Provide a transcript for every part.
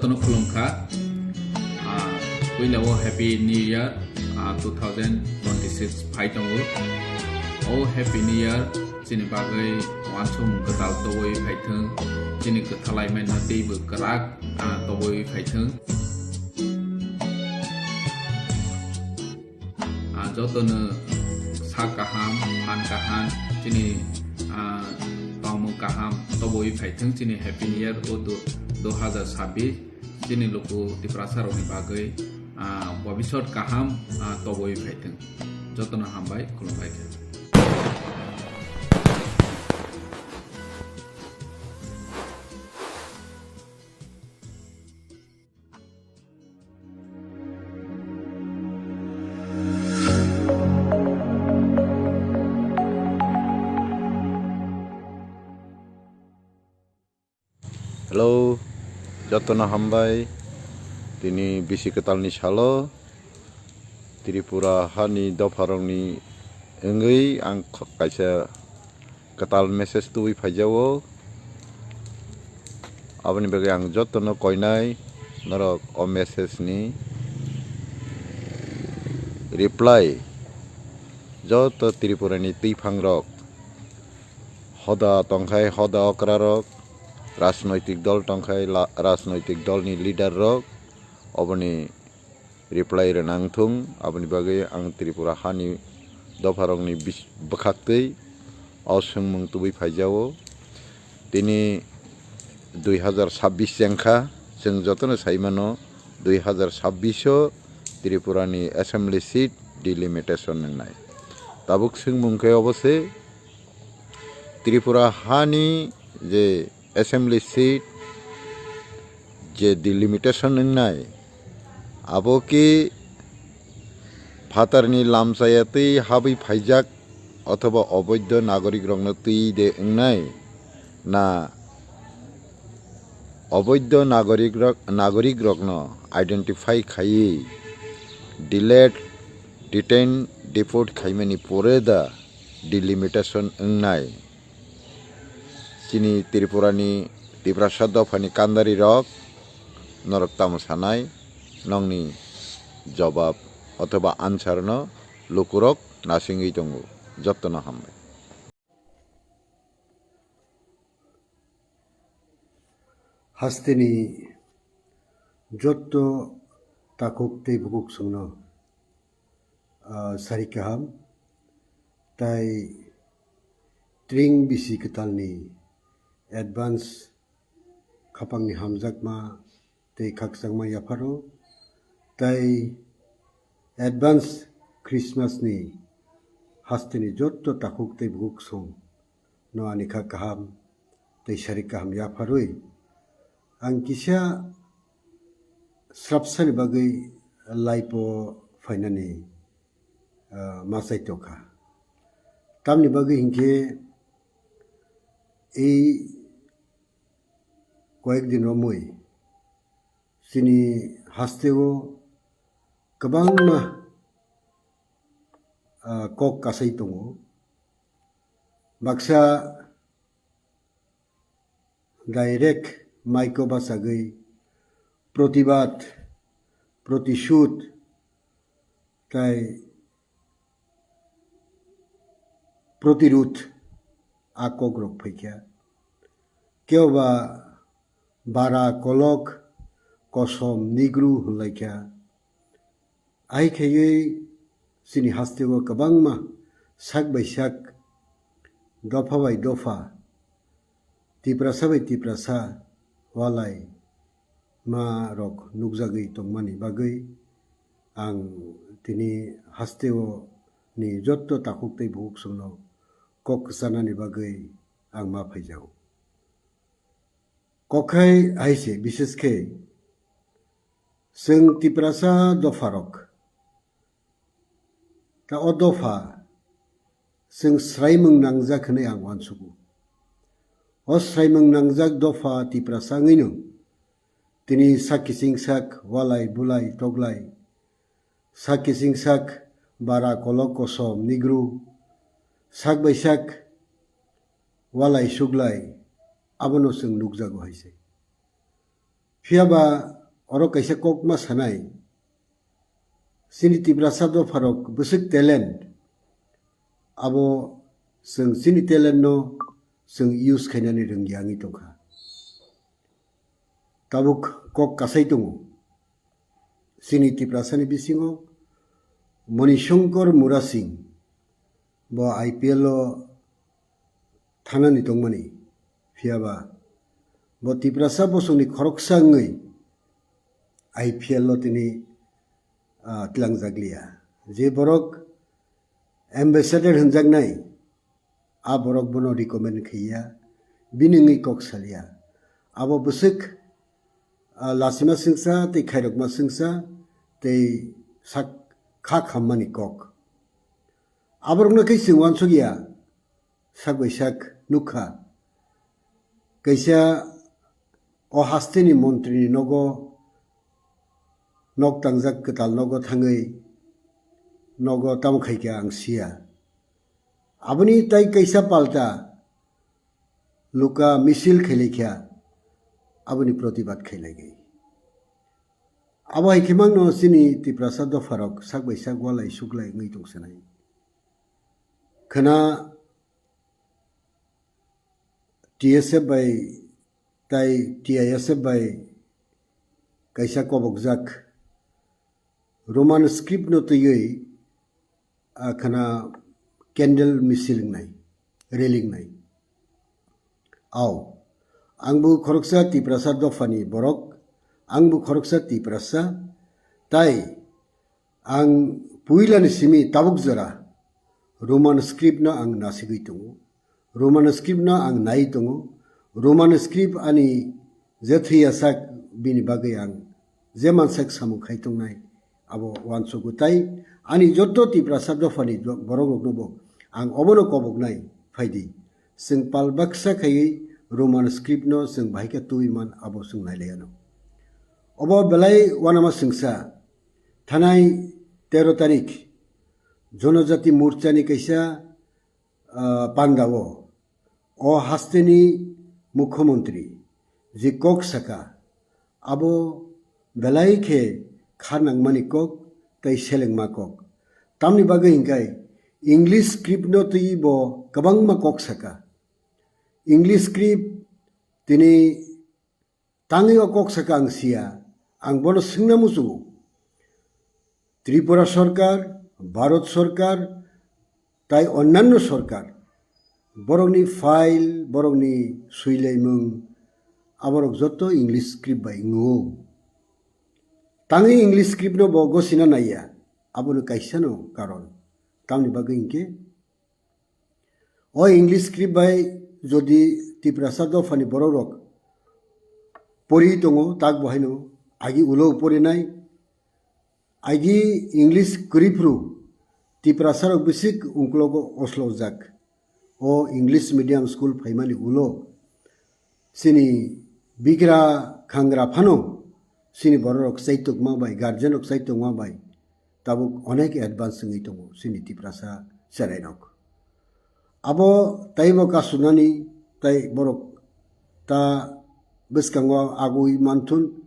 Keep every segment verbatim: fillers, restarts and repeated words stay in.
Jotono khulumkha. Ah, puila o Happy New Year, ah, two thousand twenty-six phai tongo. O Happy New Year chini bagwi uansukmung kwtal tobwi phaithwng, chini kwthalai mano teibo kwrak, ah, tobwi phaithwng. Ah, jotono sak kaham, phan kaham, chini, ah, tongmung kaham tobwi phaithwng chini Happy New Year o du-, dui hazar sabbish chini luku Tiprasa rokni bagwi, ah, bobisot kaham, ah, tobwi phaithwng. Jotono hambai, khulumbai khe. Hello, jotono hambai. Tini bisi kwtalni salo Tripura hani dopharokni wngwi ang kho-, kaisa kwtal message tubui phaijago. Aboni bagwi ang jotono koinai norok o message ni reply, joto Tripura ni twiphang rok, hoda tongkhai hoda okra rok, rajnoitik dol tongkhai la-, rajnoitik dol ni leader rok, oboni reply rwnang thung, aboni bagwi ang Tripura hani dopharokni bis-, bwkhaktwi o swngmung tubui phaijago. Tini dui hazar sabbish chengkha, chwng jotono sai mano, dui hazar sabbish o Tripura ni assembly seat delimitation wngnai. Tabuk swngmung khe obo se, Tripura hani je assembly seat je delimitation wngnai, abo ki phatarni lamchaya twi habwi phaijak othoba oboidho nagorik rokno twi de wngnai, na oboidho nagorik rok, nagorik rokno identify khaiwi delayed detain deport khaimani pore da delimitation wngnai? Chini Tripura ni Tiprasa dopha ni kandari rok norok tamo sanai, nokni jobab othoba answer no lukurok nasingwi tongo. Jotono hambai. Hasteni jotto takhuk tei bukhuk songno, ah, sari kaham tai tring bisi kwtalni advance khapangni hamjakma tei khakchangma yapharo, tai advance Christmas ni hasteni jotto takhuk tei bukhuk song no ani kha kaham tei sari kaham yapharwi ang kisa srapsani bagwi live o phainani, ah, ma chaitokha. Tamni bagwi hinkhe ei koyek din romwi chini hasteo kwbangma, ah, kok kasai tongo. Baksa direct mic o bachagwi protibad, protishud tai protirud a kokrok phaikha. Kebo ba bara kolok kosom nigru hwnlaikha. Ai khaiwi chini hasteo kwbangma sak bai sak, dopha bai dopha, Tiprasa bai Tiprasa walai ma rok nukjagwi tongmani bagwi ang tini hasteo ni jotto takhuk tei bukhuk songno kok kwchanani bagwi ang ma phaijago. Kok hai hai se, bishes khe chwng Tiprasa dopharok ta o dopha chwng swraimung nangjak hwnwi ang uansugo. O swraimung nangjak dopha Tiprasa wngwino tini sak kiching sak walai bulai toklai, sak kiching sak bara kolok kosom nigru, sak bai sak walai suglai, abono chwng nukjago hai se. Phiya ba oro kaisa kok ma sanai, chini Tiprasa dopharok bwswk talent, abo chwng chini talent no chwng use khainani rwngya wngwi tongkha. Tabuk kok kasai tongo chini Tiprasani bisingo, Manishankar Murasing bo I P L o thanani tongmani, phiya ba bo Tiprasa bosongni khoroksa wngwi I P L o tini, ah, tlangjak liya. Je borok ambassador hwnjaknai, a borok bono recommend khaiya, bini wngwi kok saliya. Abo bwswk, ah, lasima swngsa tei khairokma swngsa tei sak kha khammani kok. Aborokno khe chwng uansukya, sak bai sak nukha. Kaisa o hasteni montrini nogo, nok tangjak kwtal nogo thangwi nogo tamo khaikha ang siya. Aboni tai kaisa palta luka misil khailaikha, aboni protibad khailaigwi. Abo hai khe mangno chini Tiprasa dopharok sak bai sak walai suklai wngwi tongsanai. Khwna T S F bai tai T I S F bai kaisa kobokjak Roman script no twiwi, ah, khwna candle misil wngnai, rally wngnai. Ao, angbo khoroksa Tiprasa dophani borok, angbo khoroksa Tiprasa, tai ang puilani simi tabuk jora Roman script no ang nasigwi tongo. Roman script no ang nai tongo. Roman script ani je thwiya sak bini bagwi ang je mansak samung khai tongnai abo uansukgo tai ani jotto Tiprasa dophani borok rokno bo ang obono koboknai phaidi. Chwng pal baksa khaiwi Roman script no chwng bahai khe twiwi man abo chwng nailaiyano. Obo belai uanama swngsa thanai tero tarik Jonojati Morchani kaisa, ah, pandao o hasteni mukhyamantri je kok saka, abo belai khe kha nangmani kok tei selengma kok. Tamni bagwi hinkhe English script no twiwi bo kwbangma kok saka. English script tini tangwi o kok saka ang siya, ang bono swngna muchungo. Tripura sorkar, Bharat sorkar, tai onnanno sorkar, borokni file, borokni swilaimung, aborok jotto English script bai wngo. Tangwi English script no bo gosina naiya, abono kaisano karon. Tamni bagwi hinkhe o English script bai jodi Tiprasa dophani borok rok pori tongo, tak bo haino agi ulo porinai, agi English kwrwi phuru Tiprasa rok bisik ungklogo oslojak. O English medium school phaimani ulo chini bigra khangra phano chini borok rok chaitokma bai, guardian rok chaitokma bai tabuk onek advance wngwi tongo chini Tiprasa cherairok. Abo taibo kasunani tai borok ta bwskango agwi manthun,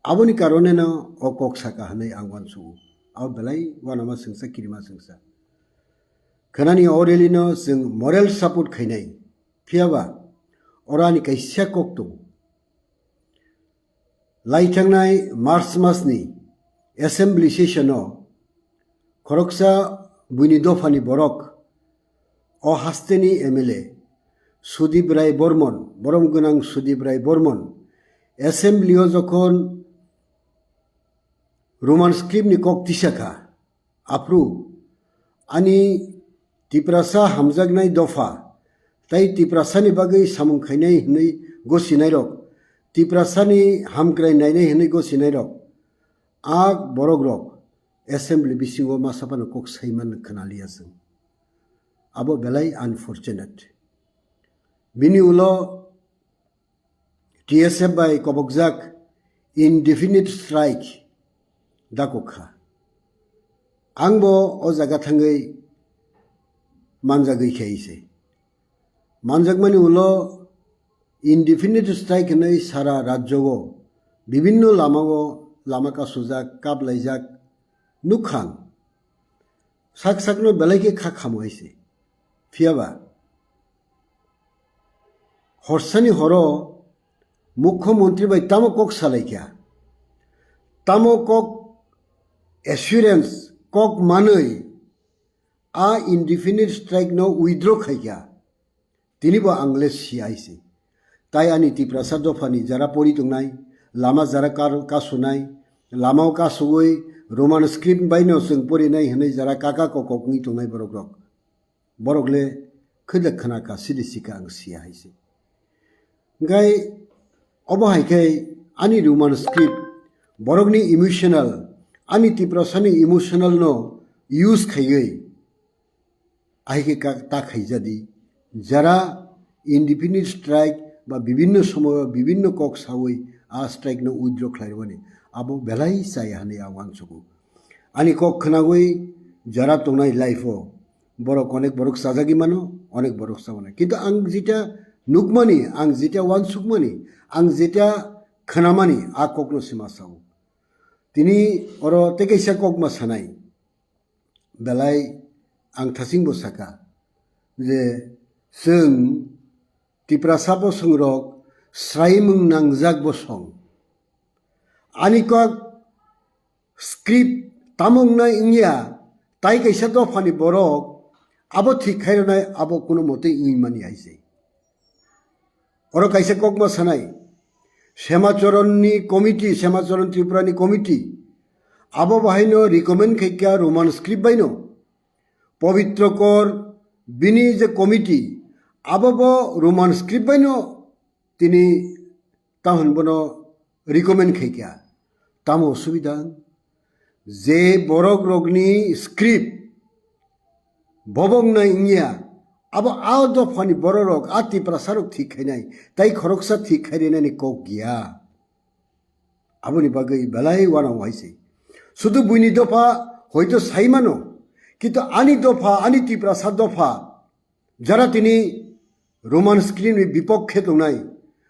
aboni karoneno o kok saka hwnwi ang uansugo. Abo belai uanama swngsa, kirima swngsa. Khwnani o rally no chwng moral support khainai, phiyaba oro ani kaisa kok tongo. Laithangnai March masni assembly session o khoroksa buini dophani borok o hasteni M L A Sudip Rai Bormon, borom gwnang Sudip Rai Bormon assembly o jokhon Roman script ni kok tisakha, aphuru ani Tiprasa hamjaknai dopha tei Tiprasani bagwi samung khainai hwnwi gosinairok, Tiprasani hamkrai nainai hwnwi gosinairok, a borokrok assembly bisingo masa phano kok saiman khwnaliya chwng. Abo belai unfortunate. Bini ulo T S F bai kobokjak indefinite strike dakok kha. Angbo o jaga thangwi manjagwi khe se. Manjakmani ulo indefinite strike hwnwi sara rajyogo bibinno lamao lama kasujak, kaplaijak nukha ang. Sak sakno belai khe kha khamo hai se. Phiyaba horsani horo Mukhyamantri bai tamo kok salaikha, tamo kok assurance, kok manwi a indefinite strike no withdraw khaikha, tini bo ang le siya hai se. Tai ani Tiprasa dophani jara pori tongnai, lama jara kar-, kasunai, lamao kasugwi Roman script bai no chwng porinai hwnwi jara kaka kokok wngwi tongnai borok rok. Borok le khwda khwna ka sidi sika ang siya hai se. Hingkai obo hai khe ani Roman script, borokni emotional, ani Tiprasani emotional no use khaiwi ahai khe ka-, ta khaijadi. Jara indefinite strike ba bibinno somoyo bibinno kok sawi a strike no withdraw khlairwani abo belai chaya hwnwi ang uansugo. Ani kok khwnagwi jara tongnai life o borok onek borok chajagwi mano, onek borok cha mano. Kintu ang jeta nukmani, ang jeta uansukmani, ang jeta khwnamani a kokno se ma sao. Tini oro tei kaisa kok ma sanai. Belai ang thasing bo saka je chwng Tiprasa bosongrok sraimung nangjak bosong. Ani kok script tamo wngnai wngya, tai kaisa dophani borok abo thik khairwnai abo kuno motwi wngwi mani hai se. Oro kaisa kokma sanai, Semachoron ni committee, Semachoron Tripura ni committee, abo bahaino recommend khaikha Roman script baino. Pabitra Kar bini je committee, abo bo Roman script baino tini tahon bono recommend khaikha. Tamo osubida? Je borok rokni script bobok nai wngya, abo a dophani bororok, a Tiprasa rok thik khainai, tai khoroksa thik khairwnani kok giya. Aboni bagwi belai uanao hai se. Sudu buini dopha hoito sai mano, kintu ani dopha, ani Tiprasa dopha, jara tini Roman script ni bipokkhe tongnai,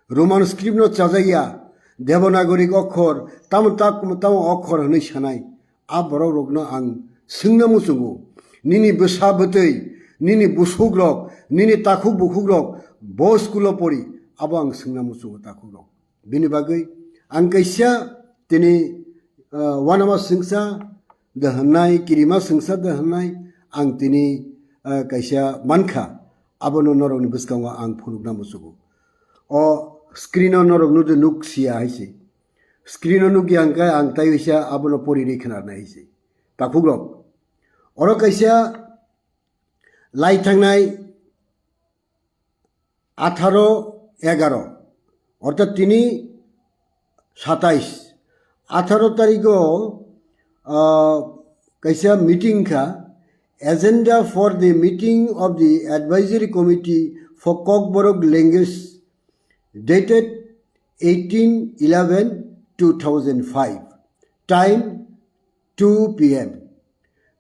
Roman script no chajaya, Devanagari okhor, tamo tak-, tamo okhor hwnwi sanai, a borok rokno ang swngna muchungo. Nini bwsa bwtwi, nini busukrok, nini takhuk bukhukrok bo school o pori, abo ang swngna muchungo takhukrok. Bini bagwi ang kaisa tini, ah, uanama swngsa de hwnnai, kirima swngsa de hwnnai ang tini, ah, kaisa mankha, abono norokni bwskango ang phunukna muchungo. O screen o norok nukdi nuk siya hai se. Screen o nukya hwnkhe ang tai waisa abono pori ri khna nai hai se. Takhukrok. Oro kaisa lai thangnai atharo egaro, orthat tini satais, atharo tarigo, ah, kaisa meeting kha, agenda for the meeting of the advisory committee for Kokborok language dated eighteen eleven two thousand five, time two P M.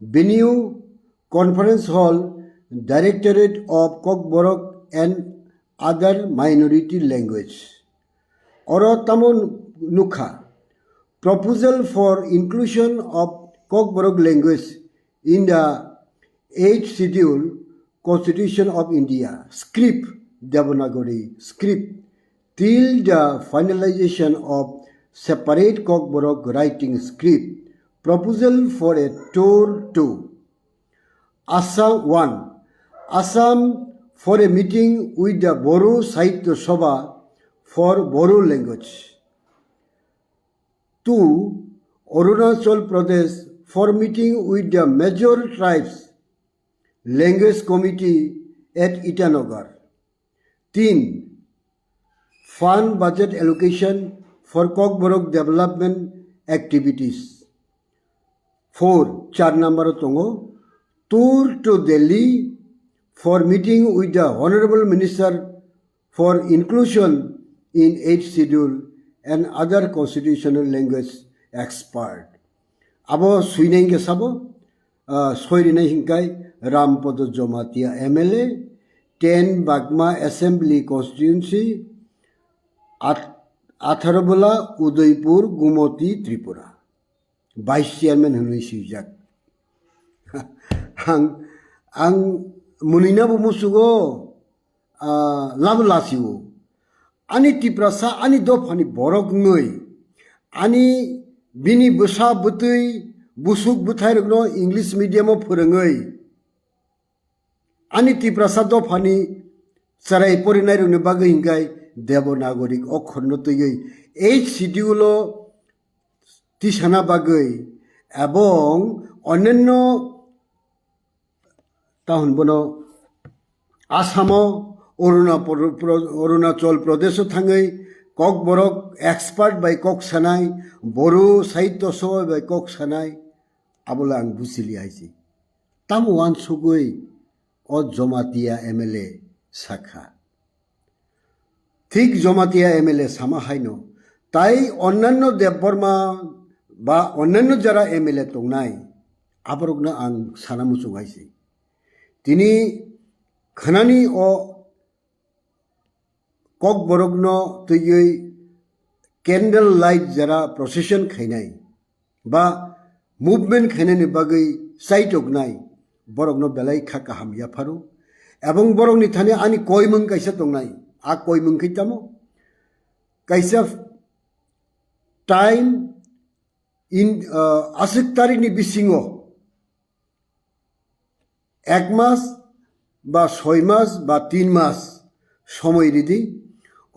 Venue, Conference Hall, Directorate of Kokborok and Other Minority Language. Oro tamo nukha, proposal for inclusion of Kokborok language in the eighth schedule Constitution of India, script, Devanagari script, till the finalization of separate Kokborok writing script, proposal for a tour two. Assam one, Assam for a meeting with the Boru Sahitya Sabha for Boru language. Two, Arunachal Pradesh for meeting with the major tribes language committee at Itanagar. Tin, fund budget allocation for Kokborok development activities. Four, char number o tongo, tour to Delhi for meeting with the Honorable Minister for inclusion in eighth schedule and other constitutional language expert. Abo swinai hwnkhe sabo, ah, soirinai hwnkhe Rampada Jamatia M L A, ten Bagma Assembly Constituency, at-, Atharobola, Udaipur, Gumoti, Tripura. Vice chairman hwnwi swijak. Ang, ang munina bo musugo, ah, labo lasio. Ani Tiprasa, ani dophani borok wngwi, ani bini bwsa bwtwi busuk bwthairokno English medium o phwrwngwi, ani Tiprasa dophani chwrai porinairokni bagwi hinkhe Devanagari okhorno twiwi eighth schedule o tisana bagwi ebong onyanno tahon bono Asamo, Aruna-, Pro-, Pro-, Arunachal Pradesho thangwi Kokborok expert bai kok sanai, Boru Sahitya Sabha bai kok sanai, abola ang bujili hai se. Tamo wansugwi o Jamatia M L A sakha. Thik Jamatia M L A sama haino, tai onnanno Debbarma ba onnanno jara M L A tongnai, aborokno ang sana muchung hai se. Tini khanani o Kokborokno twiwi candle light jara procession khainai ba movement khainani bagwi chaitoknai, borokno belai kha kaham yapharo. Ebong borokni thani ani koimung kaisa tongnai, a koimung khe tamo? Kaisa time in, ah, aswk tarikni bisingo ek mas ba soi mas ba tin mas somoi ridi.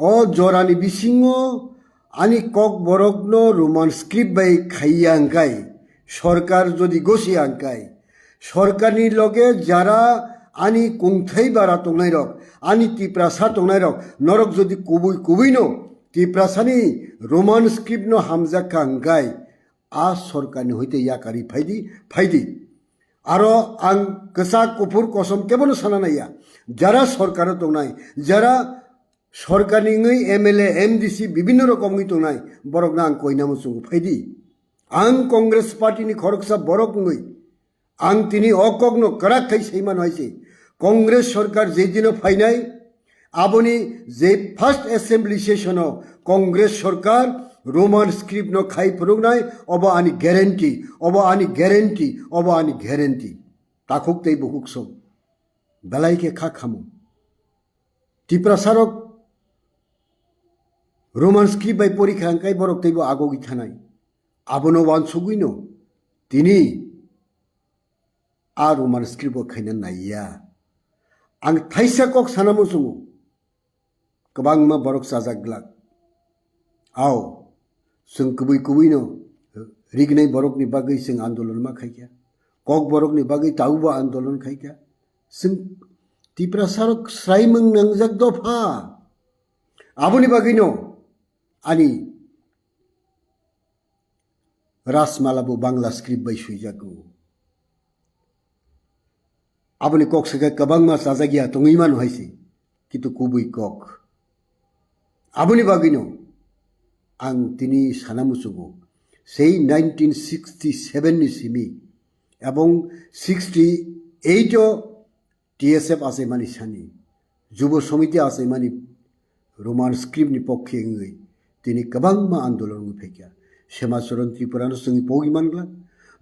O jorani bisingo ani Kokborokno Roman script bai khaiya hwnkhe, sorkar jodi gosiya hwnkhe, sorkarni loge jara ani kungthai bara tongnairok, ani Tiprasa tongnairok, norok jodi kubui kubuino Tiprasani Roman script no hamjak kha hwnkhe, a sorkarni hoite yakarwi phaidi, phaidi. Aro ang kwchak kuphur kosom kebono sana naiya. Jara sorkaro tongnai, jara sorkarni wngwi M L A, M D C bibinno rokom wngwi tongnai, borokno ang koina muchungo phaidi. Ang Congress party ni khoroksa borok wngwi ang tini o kokno kwrak khai sai mano hai se. Congress sorkar je dino phainai, aboni je first assembly session o Congress sorkar Roman script no khai phunuknai, obo ani guarantee, obo ani guarantee, obo ani guarantee. Takhuk tei bukhuk song. Belai khe kha khamu. Tiprasarok Roman script bai porikha hwnkhe borok teibo agogwi thanai. Abono wansugwino tini a Roman script o khaina naiya. Ang thaisa kok sana muchungo, kwbangma borok chajak glak. Ao, chwng kubui kubuino rignai borokni bagwi chwng andolon ma khaikha. Kok borokni bagwi taubo andolon khaikha. Chwng Tiprasarok swraimung nangjak dopha. Aboni bagwino ani Rajmala bo Bangla script bai swijak o. Aboni kok se khe kwbangma chajak ya tongwi mano hai se, kintu kubui kok. Aboni bagwino ang tini sana muchungo, sei nineteen sixty seven ni simi ebong sixty eight o T S F achaimani sani, Jubo Somiti achaimani Roman script ni pokhe wngwi tini kwbangma andolon wngwi phaikha. Semacharan Tripura no chwngwi pogwi manglak,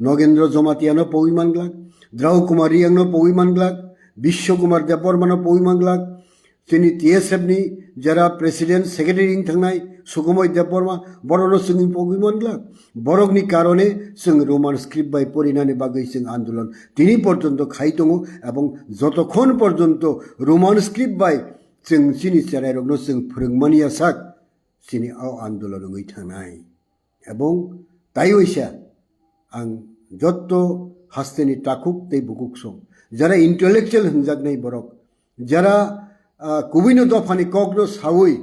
Nogendra Jamatia no pogwi manglak, Drau Kumar Riang no pogwi manglak, Biswa Kumar Debbarma no pogwi manglak, chini T S F ni jara president secretary wng thangnai Sukumoi Debbarma, borok no chwngwi pogwi manglak. Borokni karone chwng Roman script bai porinani bagwi chwng andolon tini porjonto khai tongo, ebong jotokhon porjonto Roman script bai chwng chini cherairokno chwng phwrwngmani ya sak chini o andolon wngwi thangnai. Ebong taiwisa ang jotto hasteni takhuk tei bukhuk song, jara intellectual hwnjaknai borok, jara, ah, kubuino dophani kokno sawi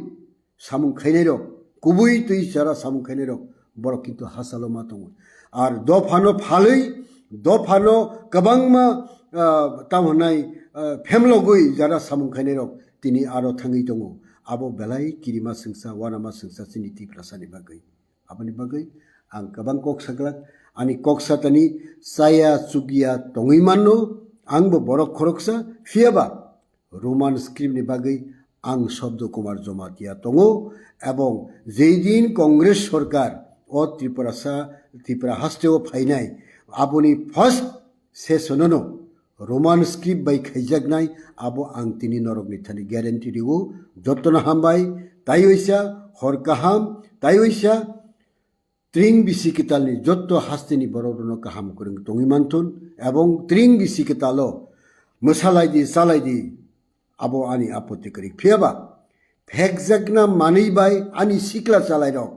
samung khainairok, kubui twi jara samung khainairok, borok kintu hachalo ma tongo. Ar dophano phalwi, dophano kwbangma, ah, tamo hwnai, ah, phemlogwi jara samung khainairok tini aro thangwi tongo. Abo belai kirima swngsa, uanama swngsa chini Tiprasani bagwi. Aboni bagwi ang kwbang kok saglak, ani kok satani chaya chukya tongwi manno, angbo borok khoroksa, phiyaba Roman script ni bagwi ang Sabda Kumar Jamatia tongo, ebong jeidin Congress sorkar o Tripurasa, Tripura hasteo phainai, aboni first session-o no Roman script bai khaijaknai, abo ang tini norokni thani guarantee rio. Jotono hambai, tai waisa hor kaham, tai waisa tring bisi kitalni joto hasteni borok rokno kaham kwrwng tongwi manthun, ebong tring bisi kitalo mwsalai di, salai di, abo ani apotti kwrwi. Phiyaba phekjakna manwi bai ani sikla chalairok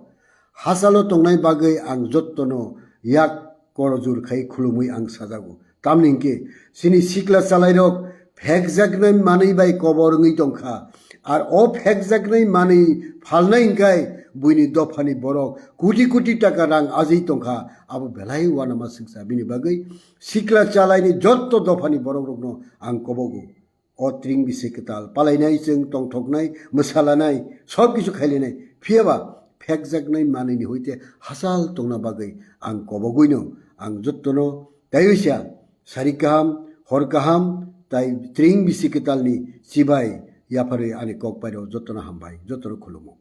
hachalo tongnai bagwi ang jottono yak korojur khai khulumwi ang sajago. Tamni hinkhe chini sikla chalairok phekjaknai manwi bai kobor wngwi tongkha. Ar o phekjaknai manwi phalnai hinkhe buini dophani borok koti koti taka rang ajwi tongkha. Abo belai uanama swngsa. Bini bagwi sikla chalaini jotto dophani borok rokno ang kobogo. O tring bisi kwtal palainai chwng tongthoknai, mwsalanai, sob kisu khailainai. Phiyaba phekjaknai manwini hoite hachal tongna bagwi ang kobogwino ang jottono taiwisa sari kaham, hor kaham, tai tring bisi kwtalni chibai yapharwi ani kok pairo jottono hambai, jottono khulumo.